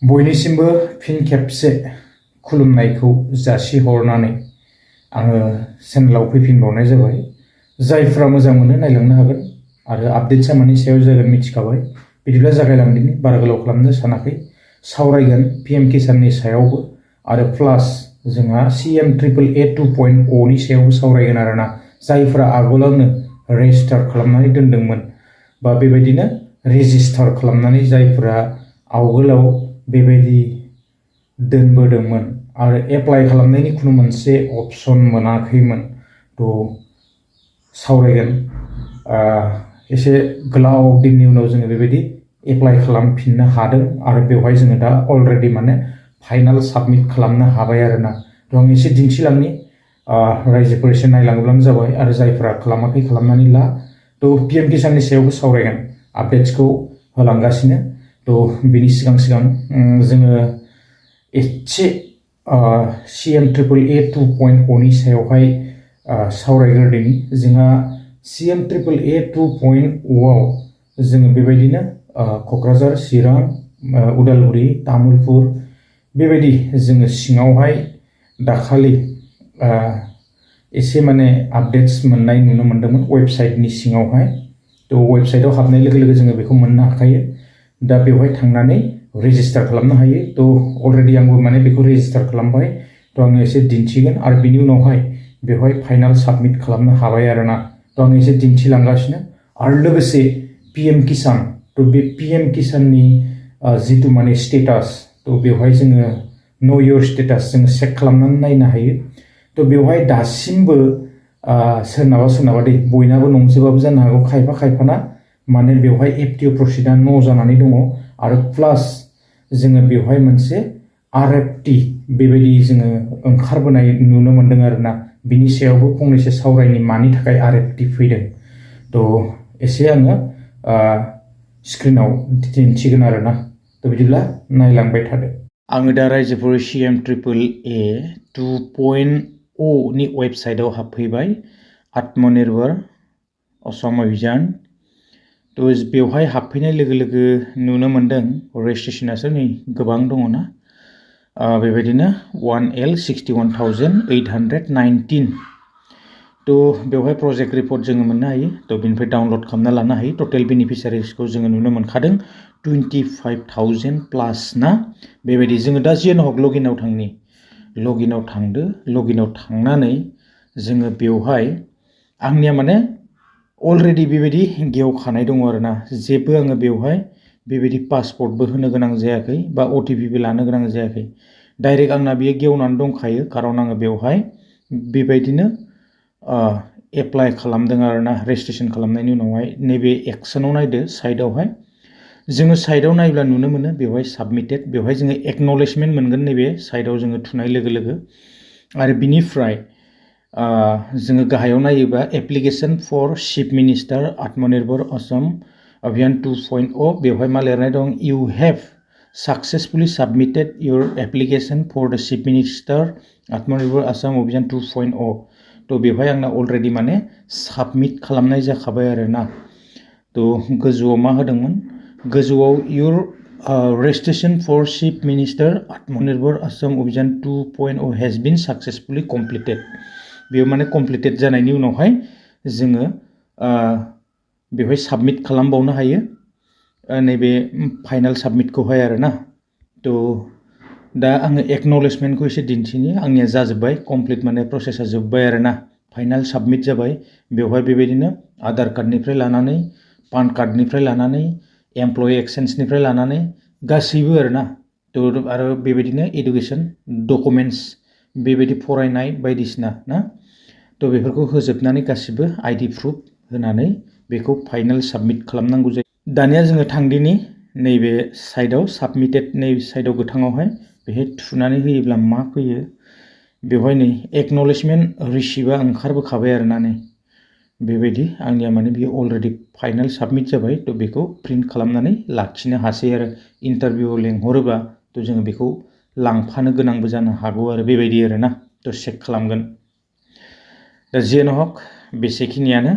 बयनिसिमबो फिन खेबसे खुलुमनायखौ जासिहरनानै आङो चेनेलाव फैफिनबावनाय जाबाय। जायफ्रा मोजां मोनो नायलांनो हागोन आरो आपडेट्सआ मानि सायाव जागोन मिथिखाबाय। बिदिब्ला जागायलांदिनि, बारा गोलाव खालामनो सानाखै। सावरायगोन PM किसाननि सायावबो आरो प्लास जोंहा CMAAA 2.O नि सायावबो सावरायगोन आरोना। जायफ्रा आगोलावनो रेजिस्टार खालामनानै दोनदोंमोन बा बेबायदिनो रेजिस्टार खालामनानै जायफ्रा आवगोलाव बेबायदि दोनबोदोंमोन आरो एप्लाइ खालामनायनि खुनु मोनसे अपसन मोनाखैमोन, थ' सावरायगोन। एसे गोलाव दिननि उनाव जोङो बेबायदि एप्लाइ खालामफिननो हादों आरो बेवहाय जोङो दा अलरेडि माने फाइनाल साबमिट खालामनो हाबाय आरोना। थ' आं एसे दिन्थिलांनि, रायजोफोर एसे नायलाङोब्लानो जाबाय आरो जायफ्रा खालामाखै खालामनानै ला। थ' PM किसाननि सायावबो सावरायगोन, आपडेट्सखौ होलांगासिनो। थ' बिनि सिगां जोङो एसे CMAAA 2.O नि सायावहाय सावरायग्रोदिनि। जोंहा CMAAA 2.O आव जोङो बेबायदिनो क'क्राझार, चिरां, उदालगुरि, तामुलपुर बेबायदि जोङो सिङावहाय दाखालि एसे माने आपडेट्स मोननाय नुनो मोन्दोंमोन वेबसाइटनि सिङावहाय। थ' वेबसाइटआव हाबनाय लोगो लोगो जोङो बेखौ मोननो हाखायो। दा बेवहाय थांनानै रेजिस्टार खालामनो हायो। थ' अलरेडि आंबो माने बेखौ रेजिस्टार खालामबाय। थ' आङो एसे दिन्थिगोन आरो बिनि उनावहाय बेवहाय फाइनाल साबमिट खालामनो हाबाय आरोना। थ' आं एसे दिन्थिलांगासिनो आरो लोगोसे PM किसान, थ' बे PM किसाननि जिथु माने स्टेटास, थ' बेवहाय जोङो नो योर स्टेटास जोङो चेक खालामनानै नायनो हायो। थ' बेवहाय दासिमबो सोरनाबा दै बयनाबो नंजोबाबो जानो हागौ, खायफाना माने बेवहाय FTO प्रसिडा न' जानानै दङ आरो प्लास जोङो बेवहाय मोनसे RFT बेबायदि जोङो ओंखारबोनाय नुनो मोन्दों आरोना। बिनि सायावबो फंनैसो सावरायनि, मानि थाखाय RFT फैदों। थ' एसे आङो स्क्रिनाव दिन्थिगोन आरोना। थ' बिदिब्ला नायलांबाय थादो। आङो दा रायजोफोर CMAAA 2.O नि वेबसाइटआव हाबफैबाय, आत्मनिर्भर असम अभियान। थ' बेवहाय हाबफैनाय लोगो लोगो नुनो मोन्दों रेजिस्ट्रेसनासो नै गोबां दङना, बेबायदिनो 1L61,819। थ' बेवहाय प्रजेक्ट रिपर्ट जोङो मोननो हायो। थ' बेनिफ्राय डाउनलड खालामना लानो हायो। टटेल बेनिफिसारिसखौ जोङो नुनो मोनखादों 25,000 प्लास ना। बेबायदि जोङो दा जियानो हक लगइनाव थांनि, लगइनाव थांदो। लगइनाव थांनानै जोङो बेवहाय आंनिया माने अलरेडि बेबायदि गेवखानाय दङ आरोना। जेबो आङो बेवहाय बेबायदि पासपर्टबो होनो गोनां जायाखै बा OTPबो लानो गोनां जायाखै। डाइरेक्ट आंना बियो गेवनानै दंखायो, खारन आङो बेवहाय बेबायदिनो एप्लाइ खालामदों आरोना। रेजिस्ट्रेसन खालामनायनि उनावहाय नैबे एक्सनाव नायदो, साइडआवहाय जोङो साइडआव नायोब्ला नुनो मोनो बेवहाय साबमिटेड, बेवहाय जोङो एक्न'लेजमेन्ट मोनगोन नैबे साइडआव जोङो थुनाय लोगो लोगो। आरो बिनिफ्राय जोङो गाहायाव नायोबा application for chief minister Atmanirbhar Assam Abhiyan 2.O, बेवहाय मा लिरनाय दं, you have successfully submitted your application for the chief minister Atmanirbhar Assam Abhiyan 2.O। थ' बेवहाय आंना अलरेडि माने साबमिट खालामनाय जाखाबाय आरोना। थ' गोजौआव मा होदोंमोन, गोजौआव your registration for chief minister Atmanirbhar Assam Abhiyan 2.O has been successfully completed. बेयो माने कमप्लिटेड जानायनि उनावहाय जोङो बेवहाय साबमिट खालामबावनो हायो, नैबे फाइनाल साबमिटखौहाय आरोना। थ' दा आङो एक्न'लेजमेन्टखौ एसे दिन्थिनि। आंनिया जाजोब्बाय, कमप्लिट माने प्रसेसा जोब्बाय आरोना, फाइनाल साबमिट जाबाय। बेवहाय बेबायदिनो आधार कार्डनिफ्राय लानानै, पान कार्डनिफ्राय लानानै, एमप्लयि एक्सचेन्जनिफ्राय लानानै गासैबो आरोना। थ' आरो बेबायदिनो एडुकेसन डकुमेन्टस, बेबायदि फरायनाय बायदिसिना ना। थ' बेफोरखौ होजोबनानै गासिबो ID प्रुफ होनानै बेखौ फाइनाल साबमिट खालामनांगौ जायो। दानिया जोङो थांदिनि नैबे साइडआव साबमिटेड, नैबे साइडआव गोथाङावहाय बेहाय थुनानै होयोब्ला मा फैयो, बेवहाय नै एक्न'लेजमेन्ट रिसिप्टआ ओंखारबोखाबाय आरोना। नै बेबायदि आंनिया माने बियो अलरेडि फाइनाल साबमिट जाबाय। थ' बेखौ प्रिन्ट खालामनानै लाखिनो हासै आरो इन्टारभिउआव लेंहरोबा थ' जोङो बेखौ लांफानो गोनांबो जानो हागौ आरो बेबायदि आरोना। थ' चेक खालामगोन। दा जियानो हक बेसेखिनियानो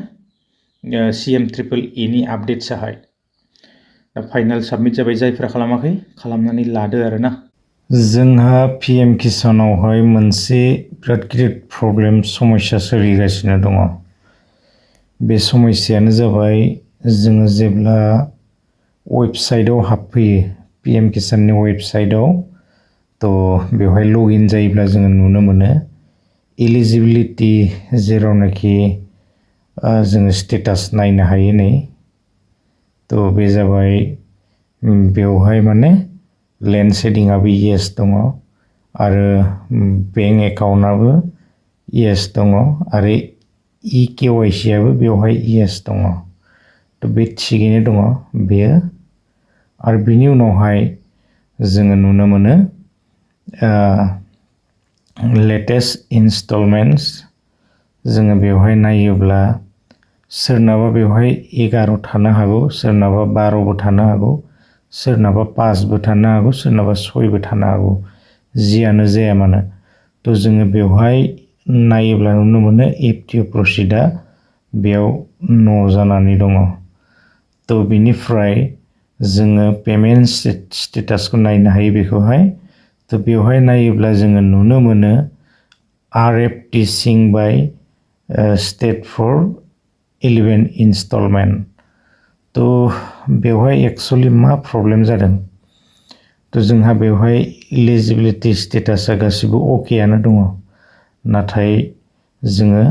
CMAAA नि आपडेट्साहाय। दा फाइनाल साबमिट जाबाय जायफ्रा खालामाखै खालामनानै लादो आरोना जोंहा PM किसानावहाय मोनसे बिराद गिदिर प्रब्लेम समस्या सोलिगासिनो दङ बे समस्यायानो जाबाय जोङो जेब्ला वेबसाइटआव हाबफैयो PM किसाननि वेबसाइटआव थ' बेवहाय लगइन जायोब्ला जोङो नुनो मोनो eligibility जेरावनाखि जोङो स्टेटास नायनो हायो नै थ' बे जाबाय बेवहाय माने लेन्ड शेडिंआबो येस दङ आरो बेंक एकाउन्टआबो येस दङ आरो EKYC आबो बेवहाय येस दङ थ' बे थिगैनो दङ बेयो आरो बिनि उनावहाय जोङो नुनो मोनो लेटेस्ट इनस्टलमेन्ट्स जोङो बेवहाय नायोब्ला सोरनाबा बेवहाय 11 थानो हागौ सोरनाबा 12बो थानो हागौ सोरनाबा 5बो थानो हागौ सोरनाबा 6बो थानो हागौ जियानो जाया मानो थ' जोङो बेवहाय नायोब्ला नुनो मोनो FTO प्रसिडआ बेयाव न' जानानै दङ थ' बिनिफ्राय जोङो पेमेन्ट स्टेटासखौ नायनो हायो बेखौहाय थ' बेवहाय नायोब्ला जोङो नुनो मोनो RFT sync by state for 11 instalment थ' बेवहाय एक्चुअलि मा प्रब्लेम जादों थ' जोंहा बेवहाय इलिजिबिलिटि स्टेटासा गासिबो अकेआनो दङ नाथाय जोङो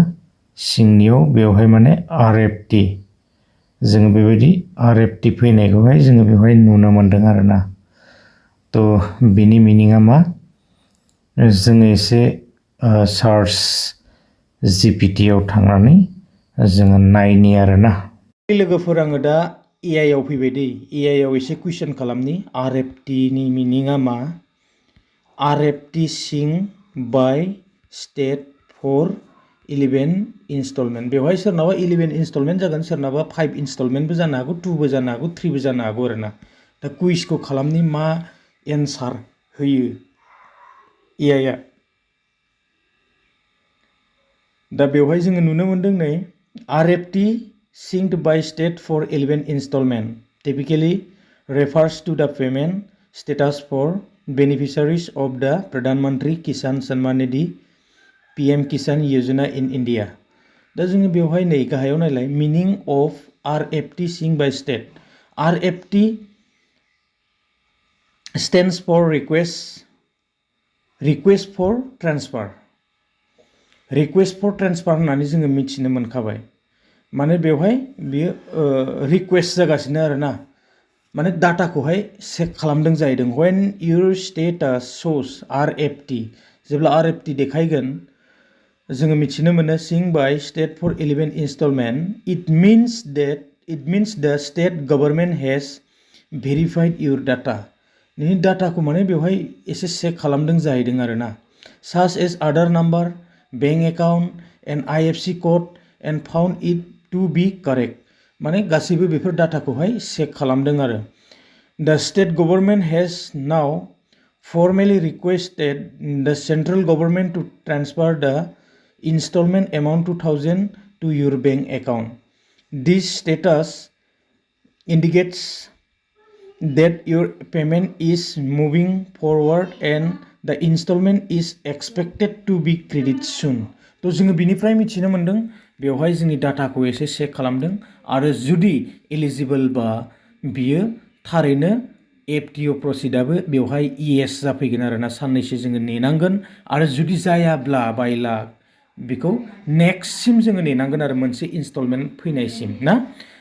सिंनियाव बेवहाय माने RFT जोङो बेबायदि RFT फैनायखौहाय जोङो बेवहाय नुनो मोन्दों आरोना थ' बिनि मिनिङा मा जोङो एसे सार्च GPTआव थांनानै जोङो नायनि आरोना लोगोफोर आङो दा AI आव फैबाय दै AI आव एसे कुइसन खालामनि RFT नि मिनिङा मा RFT sync by state for 11 instalment बेवहाय सोरनाबा 11 इनस्टलमेन्ट जागोन सोरनाबा 5 इनस्टलमेन्टबो जानो हागौ 2बो जानो हागौ 3बो जानो हागौ आरोना दा कुइजखौ खालामनि मा एन्सार होयो AI आ दा बेवहाय जोङो नुनो मोन्दों नै RFT synced by state for 11 installment typically refers to the payment status for beneficiaries of the Pradhan Mantri Kisan Samman Nidhi PM Kisan Yojana in India दा जोङो बेवहाय नै गाहायाव नायलाय meaning of RFT synced by state RFT stands for request for transfer request for transfer होननानै जोङो मिथिनो मोनखाबाय माने बेवहाय बियो रिक्वेस्ट जागासिनो आरोना माने डाटाखौहाय चेक खालामदों जाहैदों when your status shows RFT जेब्ला RFT देखायगोन जोङो मिथिनो मोनो sync by state for 11 instalment it means the state government has verified your data नोंनि डाटाखौ माने बेवहाय एसे चेक खालामदों जाहैदों आरोना such as Aadhaar number bank account and IFSC code and found it to be correct माने गासैबो बेफोर डाटाखौहाय चेक खालामदों आरो the state government has now formally requested the central government to transfer the installment amount 2000 to your bank account this status indicates that your payment is moving forward and the installment is expected to be credited soon थ' जोङो बिनिफ्राय मिथिनो मोन्दों बेवहाय जोंनि डाटाखौ एसे check खालामदों आरो जुदि एलिजिबल बा बियो थारैनो FTO प्रसिडआबो बेवहाय येस जाफैगोन आरोना साननैसो जोङो नेनांगोन आरो जुदि जायाब्ला बायला बेखौ नेक्स्टसिम जोङो नेनांगोन आरो मोनसे इनस्टलमेन्ट फैनायसिम ना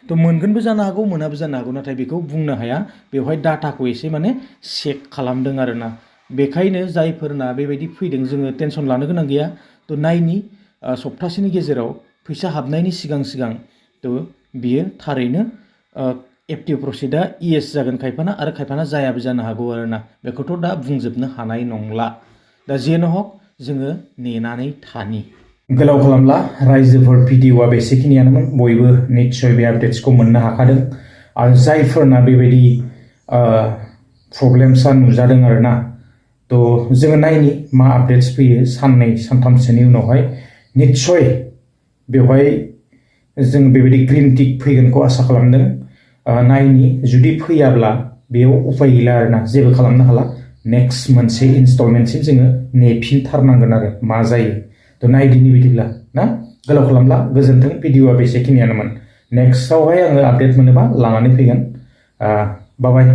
थ' मोनगोनबो जानो हागौ मोनाबो जानो हागौ नाथाय बेखौ बुंनो हाया बेवहाय डाटाखौ एसे माने चेक खालामदों आरोना बेखायनो जायफोरना बेबायदि फैदों जोङो टेनसन लानो गोनां गैया थ' नायनि सप्तासेनि गेजेराव फैसा हाबनायनि सिगां थ' बियो थारैनो FTO प्रसिडआ येस जागोन खायफाना आरो खायफाना जायाबो जानो हागौ आरोना बेखौथ' दा बुंजोबनो हानाय नंला दा जेनो हक जोङो नेनानै थानि गोलाव खालामला रायजोफोर भिडिअआ बेसेखिनियानोमोन बयबो निश्चय बे आपडेट्सखौ मोननो हाखादों आरो जायफोरना बेबायदि प्रब्लेमसा नुजादों आरोना थ' जोङो नायनि मा आपडेट्स फैयो साननै सानथामसोनि उनावहाय निश्चय बेवहाय जों बेबायदि ग्रिन टिक फैगोनखौ आसा खालामदों नायनि जुदि फैयाब्ला बेयाव उफाय गैला आरोना जेबो खालामनो हाला नेक्स्ट मोनसे इनस्टलमेन्टसिम जोङो नेफिनथारनांगोन आरो मा जायो थ' नायदिनि बिदिब्ला ना गोलाव खालामला गोजोन्थों भिडिअआ बेसेखिनियानोमोन नेक्स्टआवहाय आङो आपडेट मोनोबा लानानै फैगोन बाय